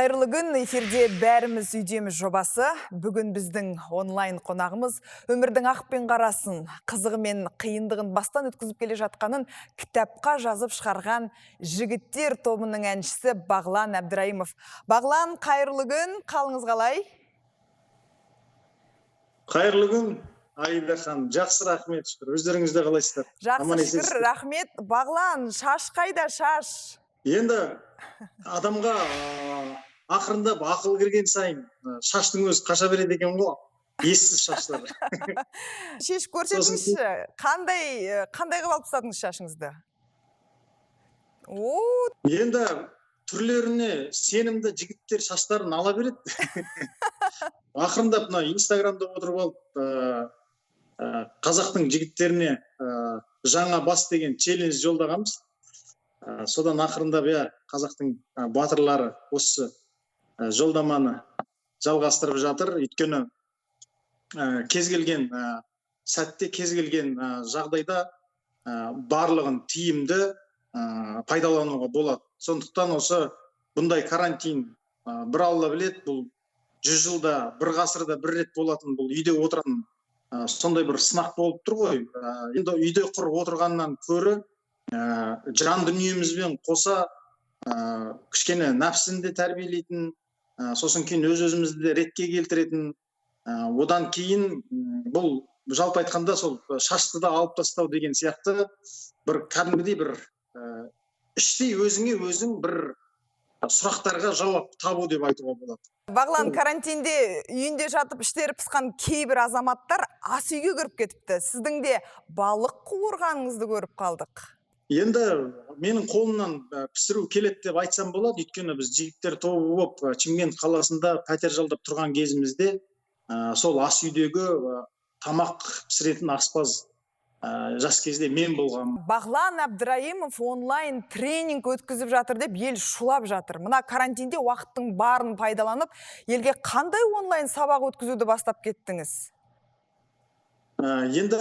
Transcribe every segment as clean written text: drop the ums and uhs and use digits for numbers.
Қайырлы күн, эфирде «Бәріміз үйдеміз» жобасы. Бүгін біздің онлайн қонағымыз өмірдің ақ пен қарасын, қызығы мен қиындығын бастан өткізіп келе жатқанын кітапқа жазып шығарған Жігіттер тобының әншісі Бағлан Әбдірайымов. Бағлан, қайырлы күн, қалыңыз қалай? Қайырлы күн, Аида ханым. Жақсы, рахмет, шүкір. Өздеріңіз де қалайсыздар? Жақсы, Аман шүкір, есенсіздер? Рахмет. Бағлан, шаш қайда, шаш? Енді адамға ақырындап ақыл кірген сайын шаштың өзі қаша береді екен ғой, ессіз шаштар. Шешіп көрсетіңізші, қандай қылып алып тастадыңыз шашыңызды? О, Енді түрлеріне сенімді жігіттер шаштарын ала береді. Ақырындап мына Инстаграмда отырып алып, қазақтың жігіттеріне жаңа бас деген челлендж жолдағанбыз. Содан ақырындап, иә, қазақтың батырлары осы жолдаманы жалғастырып жатыр. Өйткені кез келген сәтте, кез келген жағдайда барлығын тиімді пайдалануға болады. Сондықтан осы бұндай карантин, бір Алла біледі, бұл 100 жылда, бір ғасырда бір рет болатын, бұл үйде отыратын сондай бір сынақ болып тұр ғой. Енді үйде құр отырғаннан көрі жан дүниемізбен қоса кішкене нәпсіні де тәрбиелейтін, сосын кейін өз өзімізді де ретке келтіретін, одан кейін бұл жалпы айтқанда сол шашты да алып тастау деген сияқты бір кәдімгідей бір іштей өзіңе өзің бір сұрақтарға жауап табу деп айтуға болады. Бағлан, карантинде үйінде жатып іштері пысқан кейбір азаматтар ас үйге кіріп кетіпті. Сіздің де балық қуырғаныңызды көріп қалдық. Енді менің қолымнан пісіру келеді деп айтсам болады. Өйткені біз жігіттер тобы болып Шымкент қаласында пәтер жалдап тұрған кезімізде сол ас үйдегі тамақ пісіретін аспаз жас кезде мен болғанмын. Бағлан Әбдірайымов онлайн тренинг өткізіп жатыр деп ел шулап жатыр. Мына карантинде уақыттың барын пайдаланып, елге қандай онлайн сабақ өткізуді бастап кеттіңіз? Енді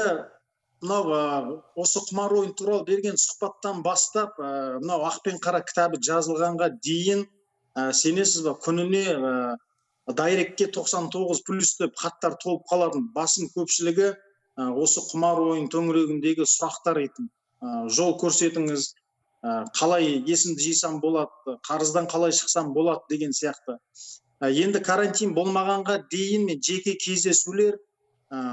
мынау осы құмар ойын туралы берген сұхбаттан бастап мынау «Ақ пен қара» кітабы жазылғанға дейін, сенесіз ба, күніне директке 99 плюс деп хаттар толып қалатын. Басым көпшілігі осы құмар ойын төңірегіндегі сұрақтар етін. Жол көрсетіңіз, қалай есімді жисам болады, қарыздан қалай шықсам болады деген сияқты. Енді карантин болмағанға дейін мен жеке кездесулер,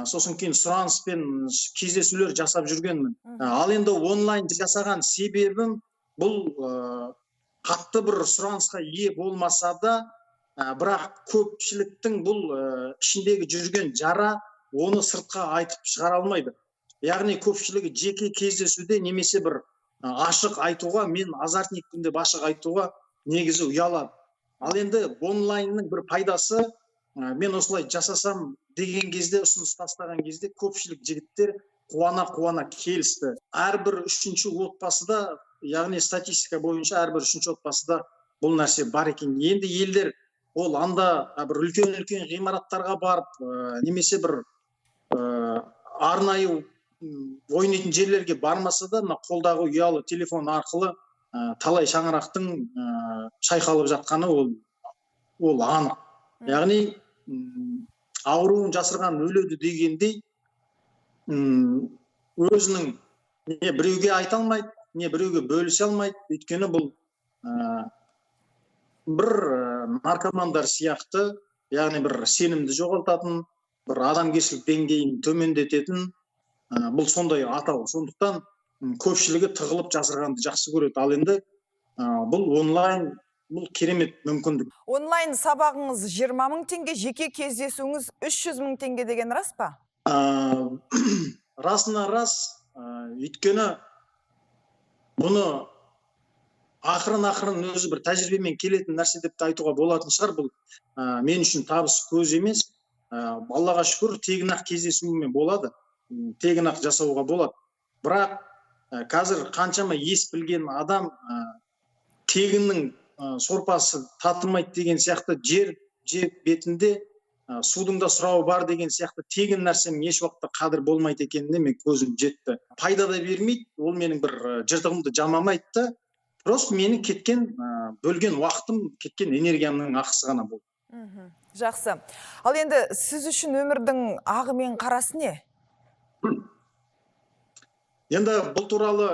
сосын кейін сұраныспен кездесулер жасап жүргенмін. Ал енді онлайн жасаған себебім бұл қатты бір сұранысқа ие болмаса да, бірақ көпшіліктің бұл ішіндегі жүрген жара, оны сыртқа айтып шығара алмайды. Яғни көпшілігі жеке кездесуде немесе бір ашық айтуға, мен азартникпін деп ашық айтуға негізі ұялады. Ал енді онлайнның бір пайдасы, мен осылай жасасам деген кезде, ұсыныс тастаған кезде көпшілік жігіттер қуана қуана келісті. Әрбір үшінші отбасыда, яғни статистика бойынша әрбір үшінші отбасыда бұл нәрсе бар екен. Енді елдер ол анда бір үлкен үлкен ғимараттарға барып, немесе бір арнайы ойнайтын жерлерге бармаса да, мына қолдағы ұялы телефон арқылы талай шаңырақтың шайқалып жатқаны ол анық. Яғни ауруын жасырған өледі дегендей, өзінің не біреуге айта алмайды, не біреуге бөлісе алмайды. Өйткені бұл бір наркомандар сияқты, яғни бір сенімді жоғалтатын, бір адамгершілік деңгейін төмендететін, бұл сондай атау. Сондықтан көпшілігі тығылып жасырғанды жақсы көреді. Ал енді бұл онлайн, бұл керемет мүмкіндік. Онлайн сабағыңыз 20 мың теңге, жеке кездесуіңіз 300 мың теңге деген рас па? Расына рас. Өйткені бұны ақырын ақырын өзі бір тәжірибемен келетін нәрсе деп те айтуға болатын шығар. Бұл мен үшін табыс көзі емес. Аллаға шүкір, тегін ақ кездесуіме болады, тегін ақ жасауға болады. Бірақ қазір қаншама ес білген адам тегіннің сорпасы татымайды деген сияқты, жер бетінде судың да сұрауы бар деген сияқты, тегін нәрсенің еш уақытта қадір болмайды екеніне мен көзім жетті. Пайда да бермейді, ол менің бір жыртығымды жамамайды да. Просто менің кеткен, бөлген уақытым, кеткен энергиямның ақысы ғана болды. Жақсы. Ал енді сіз үшін өмірдің ағы мен қарасы не? Енді бұл туралы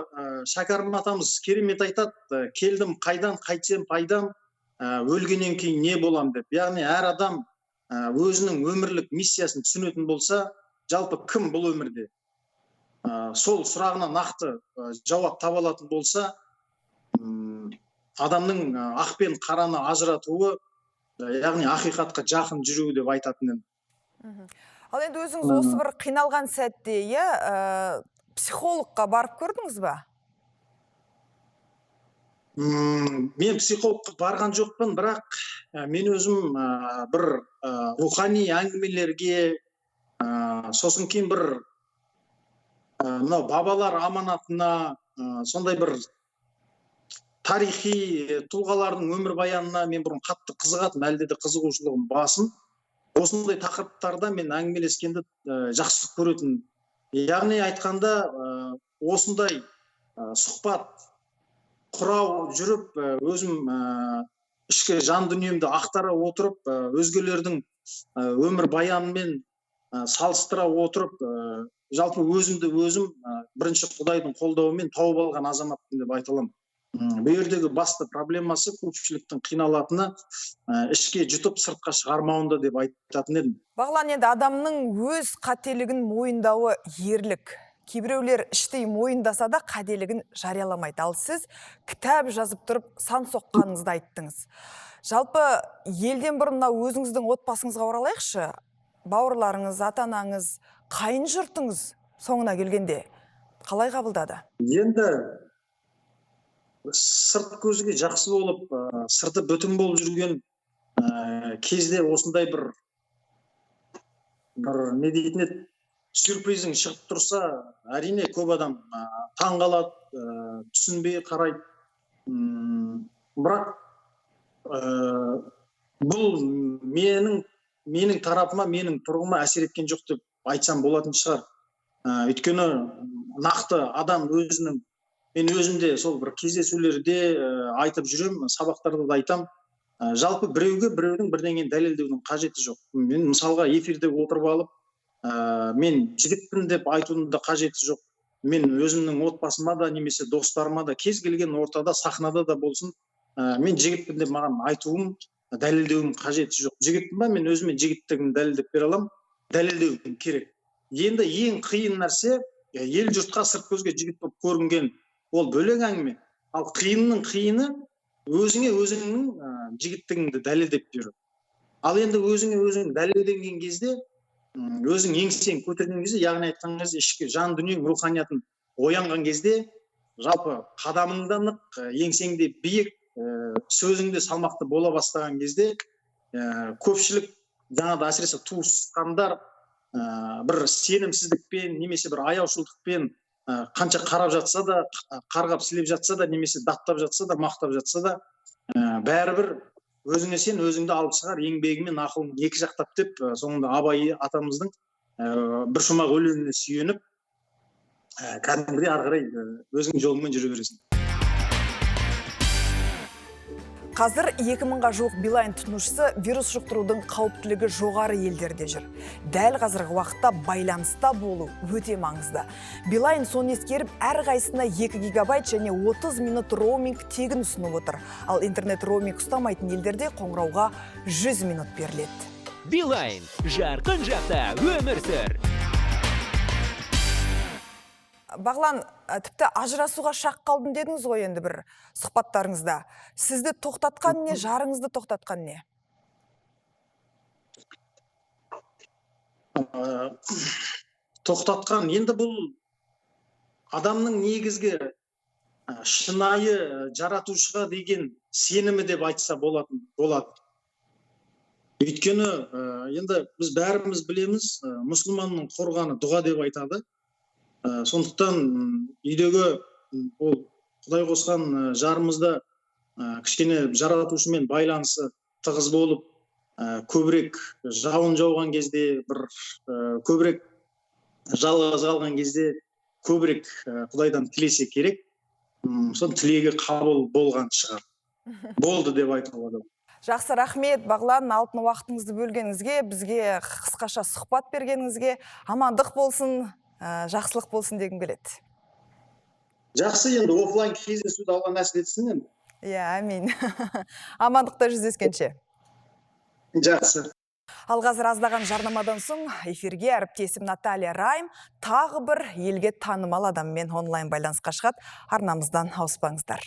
Шәкәрім атамыз керемет айтады. Келдім қайдан, қайтсем пайдам, өлгеннен кейін не болам деп. Яғни әр адам өзінің өмірлік миссиясын түсінетін болса, жалпы кім бұл өмірде? Сол сұрағына нақты жауап таба алатын болса, адамның ақ пен қараны ажыратуы, яғни ақиқатқа жақын жүруі деп айтатын едім. Ал енді өзіңіз осы бір қиналған сәтте, иә, психологқа барып көрдіңіз ба? Мен психологқа барған жоқпын, бірақ мен өзім бір рухани әңгімелерге, сосын кейін бір мынау бабалар аманатына, сондай бір тарихи тұлғалардың өмірбаянына мен бұрын қатты қызығатынмын, әлде де қызығушылығым басым. Осындай тақырыптарда мен әңгімелескенді жақсы көретін. Яғни айтқанда, осындай сұхбат құрау жүріп, өзім ішкі жан дүниемді ақтара отырып, өзгелердің өмірбаянымен салыстыра отырып, жалпы өзімді өзім бірінші Құдайдың қолдауымен тауып алған азаматпын деп айта аламын. Бұл жердегі басты проблемасы көпшіліктің қиналатыны ішке жұтып сыртқа шығармауында деп айтатын едім. Бағлан, енді адамның өз қателігін мойындауы ерлік. Кейбіреулер іштей мойындаса да қателігін жарияламайды. Ал сіз кітап жазып тұрып сан соққаныңызды айттыңыз. Жалпы елден бұрын мына өзіңіздің отбасыңызға оралайықшы. Бауырларыңыз, ата-анаңыз, қайын жұртыңыз соңына келгенде қалай қабылдады? Енді сырт көзге жақсы болып, сырты бүтін болып жүрген кезде осындай бір не дейтін еді, сюрпризің шығып тұрса, әрине көп адам таң қалады, түсінбей қарайды. Бірақ бұл менің тарапыма, менің тұрғыма әсер еткен жоқ деп айтсам болатын шығар. Өйткені нақты адам өзінің, мен өзім де сол бір кездесулерде айтып жүрем, сабақтарда да айтам. Жалпы біреуге біреудің бірдеңені дәлелдеудің қажеті жоқ. Мен мысалға эфирде отырып алып, мен жігітпін деп айтудың да қажеті жоқ. Мен өзімнің отбасыма да немесе достарыма да кез келген ортада, сахнада да болсын, мен жігітпін деп маған айтуым, дәлелдеуім қажеті жоқ. Жігітпін ба, мен өзіме жігіттігімді дәлелдеп бере аламын, дәлелдеуім керек. Енді ең қиын нәрсе, ел жұртқа сырт көзге жігіт болып көрінген ол бөлек әңгіме. Ал қиынның қиыны өзіңе өзіңнің жігіттігіңді дәлелдеп беру. Ал енді өзіңе өзің дәлелденген кезде, өзің еңсең көтерген кезде, яғни айтқан кезде ішкі жан дүниең, руханиятың оянған кезде, жалпы қадамың да нық, еңсең де биік, сөзің де салмақты бола бастаған кезде, көпшілік жаңағыдай әсіресе туысқандар бір сенімсіздікпен немесе бір аяушылдықпен қанша қарап жатса да, қарғап сілеп жатса да, немесе даттап жатса да, мақтап жатса да, бәрібір өзіңе сен, өзіңді алып шығар еңбегімен ақылың екі жақтап деп, соңында Абай атамыздың бір шумақ өлеңіне сүйеніп, кәдімгідей ары қарай өзіңнің жолыңмен жүре бересің. Қазір 2000-ға жуық Билайн тұтынушысы вирус жұқтырудың қауіптілігі жоғары елдерде жүр. Дәл қазіргі уақытта байланыста болу өте маңызды. Билайн соны ескеріп, әрқайсысына 2 гигабайт және 30 минут роуминг тегін ұсынып отыр. Ал интернет роуминг ұстамайтын елдерде қоңырауға 100 минут беріледі. Билайн, жарқын жақта өмір сүр. Бағлан, тіпті ажырасуға шақ қалдым дедіңіз ғой енді бір сұхбаттарыңызда. Сізді тоқтатқан не, жарыңызды тоқтатқан не? Тоқтатқан, енді бұл адамның негізгі шынайы жаратушыға деген сенімі деп айтса болады. Өйткені енді біз бәріміз білеміз, мұсылманның қорғаны дұға деп айтады. Сондықтан үйдегі ол Құдай қосқан жарымызда кішкене жаратушымен байланысы тығыз болып, көбірек жауын жауған кезде, бір көбірек жалғыз қалған кезде көбірек Құдайдан тілесе керек. Соның тілегі қабыл болған шығар, болды деп айтуға болады. Жақсы, рахмет, Бағлан, алтын уақытыңызды бөлгеніңізге, бізге қысқаша сұхбат бергеніңізге. Амандық болсын, жақсылық болсын дегім келеді. Жақсы, енді офлайн кездесуді Алла нәсіп етсін енді. Иә, әмин. Амандықта жүздескенше. Жақсы. Ал қазір аздаған жарнамадан соң эфирге әріптесім Наталья Райм тағы бір елге танымал адаммен онлайн байланысқа шығады. Арнамыздан ауыспаңыздар.